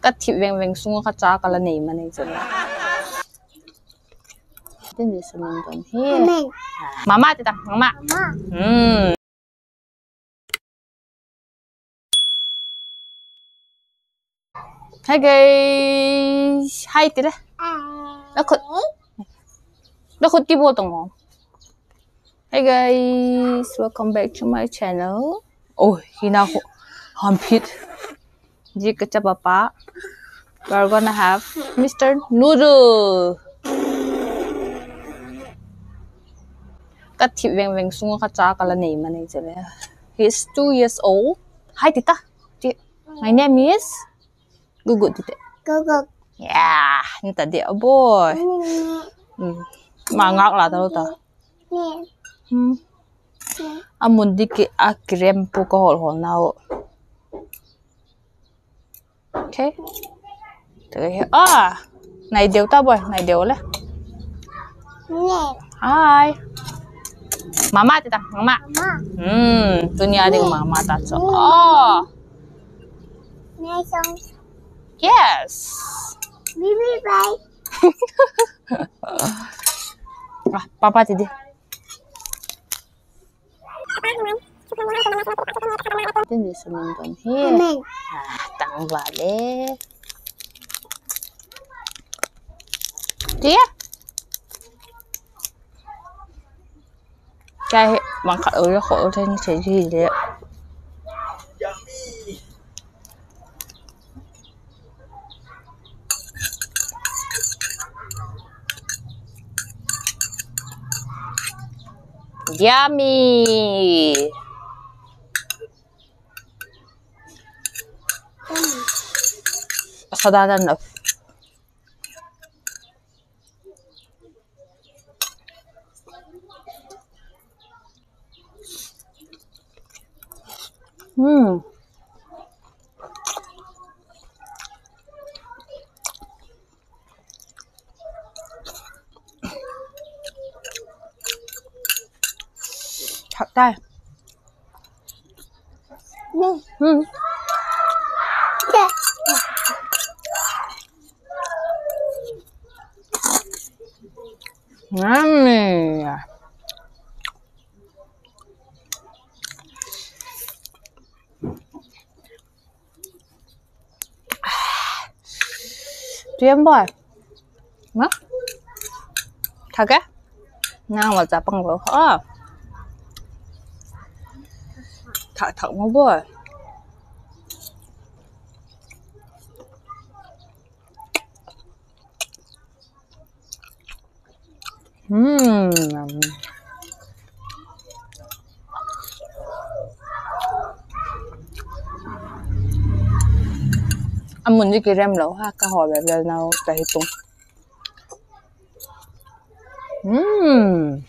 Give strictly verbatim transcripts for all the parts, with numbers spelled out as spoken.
Ka thip veng veng sung ah ka cha ka la nei ma nei chu. Tin di sum in don hi. Mama ti ta, mama. Hmm. Hi guys, hi ti le. La khut, la khut ti bo tong mo. Hey guys, welcome back to my channel. Oh, hina ho, hampit. Ji ka chapa pa. We're gonna have Mister Noodle. Ka thip veng veng sung ah ka cha ka la nei ma nei chu le. He's two years old. Hi ti ta. Ti. My name is Gugu ti te. Gugu. Yeah, ni ta dia boy. Ma ngak la ta lo ta. A mun di ki a kirem pu ka hol hol nau. Okay. Ah, nai deu ta boy, nai deu le. Hi. Mama ti ta, mama. Hmm, tunia ding mama ta chu. Oh. Yes. Ah, papa ti di. Tin di sum in don hi. Ah, tangval e. Tia. Ka hi bang khat u le kho u thei ni thei di le. Yummy. Sa dan dan lo. Hmm. Thak tai. Hmm. Yummy. Tiam boy. Ma? Thak e? Nang ma cha pang lo. Ah. Thak thak mo boy. Hmm. A mun di kirem lo ha, ka haw bel bel nau ta hi tung. Hmm.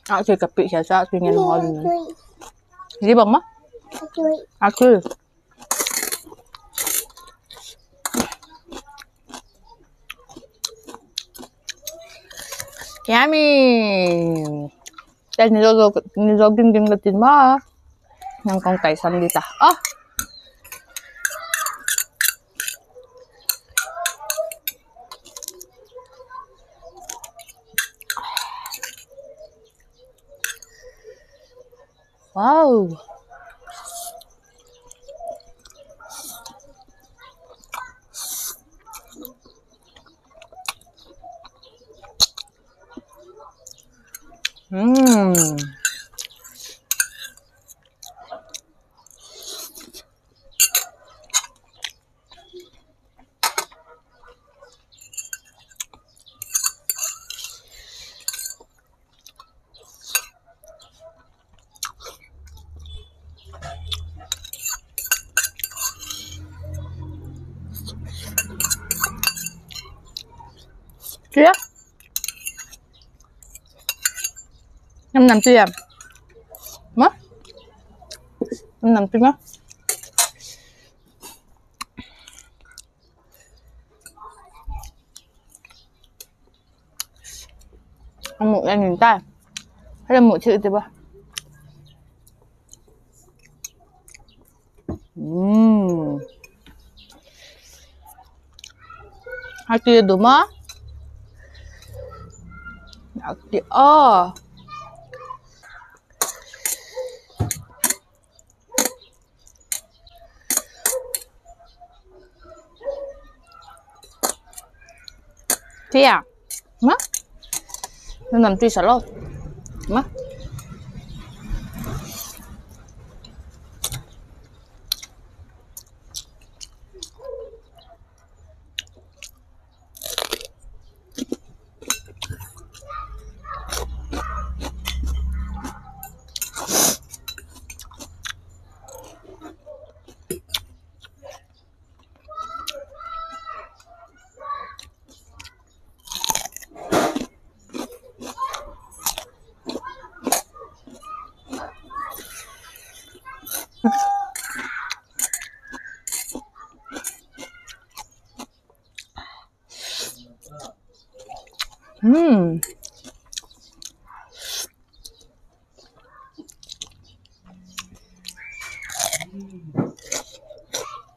A tui ka pi sia sa tui ngen ngol. Zi bang ma? A tui. Yummy. Ka ni zo zo, ni zo ging ging ka tin ma. Nang kong taisan di ta. Ah. Wow. Mm. Tia. Nam nam tia. Ma? Nam nam tia. A mu en in ta. Hale mu thil ti ba. A ti du ma. A ti a. Tia. Ma. Nam ti sa lo. Ma.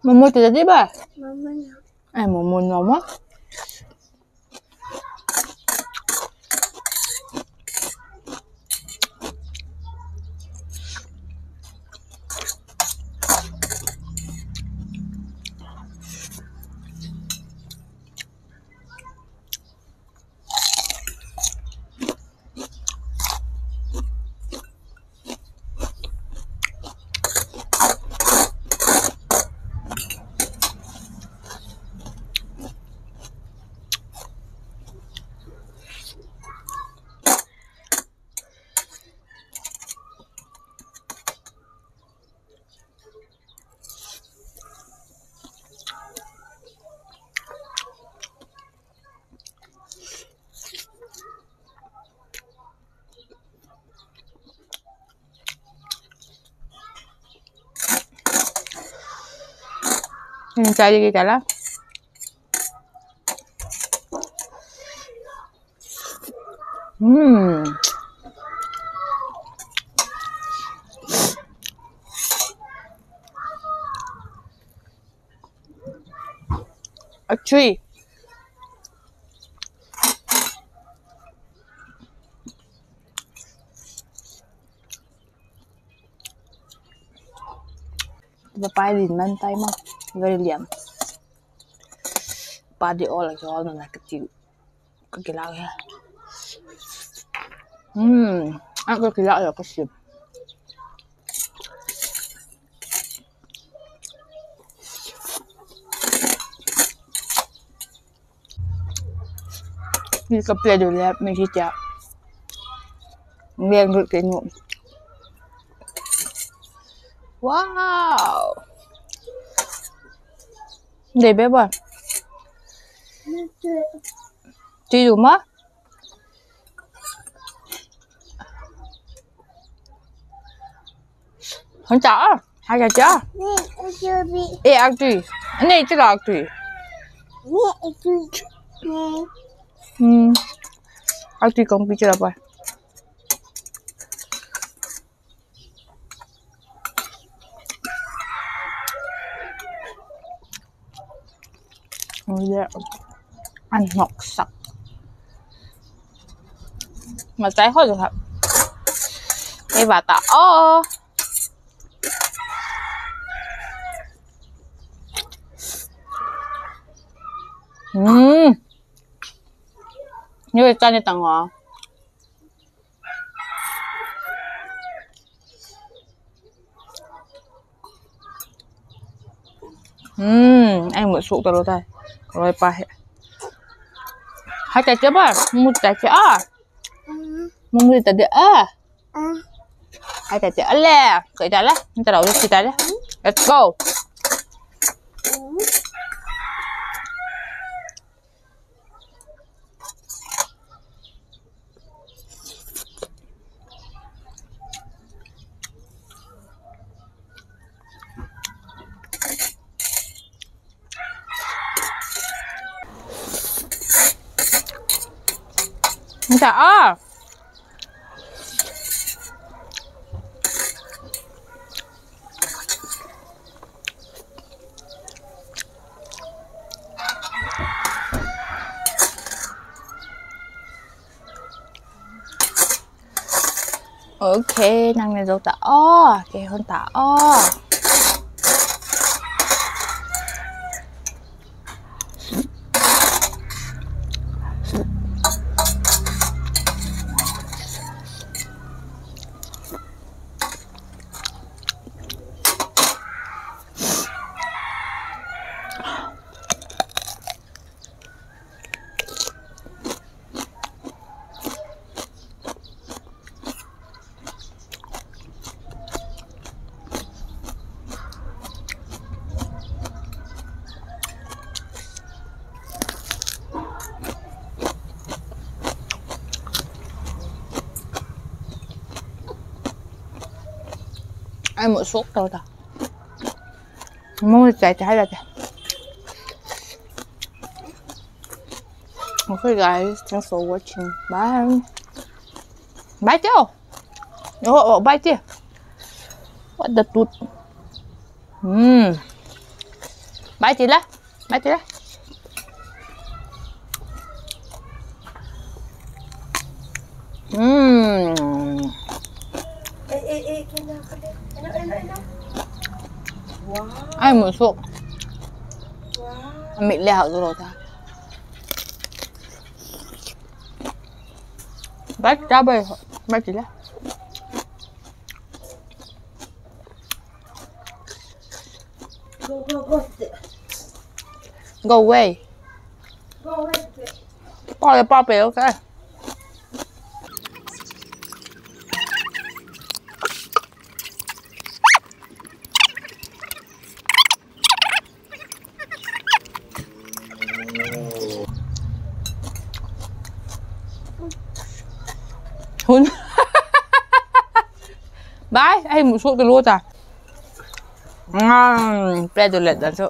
Momo ti da di ba? Ai, momo no ma. Hin chai di kit a la. A chui. Papai din man tai ma, very lian. Pa di awl a ki awl na na ka tiu, ka kilau he. Hmm, a ka kilau ya ka sip. Ni ka plate u le mi hi tia. Leng lut ke nu. Wow. Dei be ba. Ti du ma. Hon ta a, hai ta ta. E, ak tui. Nei ti la ak tui. Hmm. Ak tui kong pi ti la pa. An hnawksak. Matai kho kha. Ei va ta aw. Hmm. Ni ve ta ni tang a. Hmm, ai mu suk ta lo tai. Ka loi pa he. Hai ta che ba, mu ta che a. Mu ta de a. Hai ta che a le. Ka ta le, ta lo ki ta le. Let's go. Nta a. Okay, nang ne zo ta aw, kei hon ta aw. Ai mu suak to ta. Mu chai chai la te. Okay guys, thanks for watching. Bye. Bye teo. Oh, oh, bye te. What the tut. Hmm. Bye ti la. Bye ti la. Hmm. Ai mu suak. Mit le hau zo lo ta. Bye ta bye. Bye ti la. Go away. Paw le paw pe, okay. Hun. Bye, ai mu suak ta lua ta. Ngan pe du let da chu.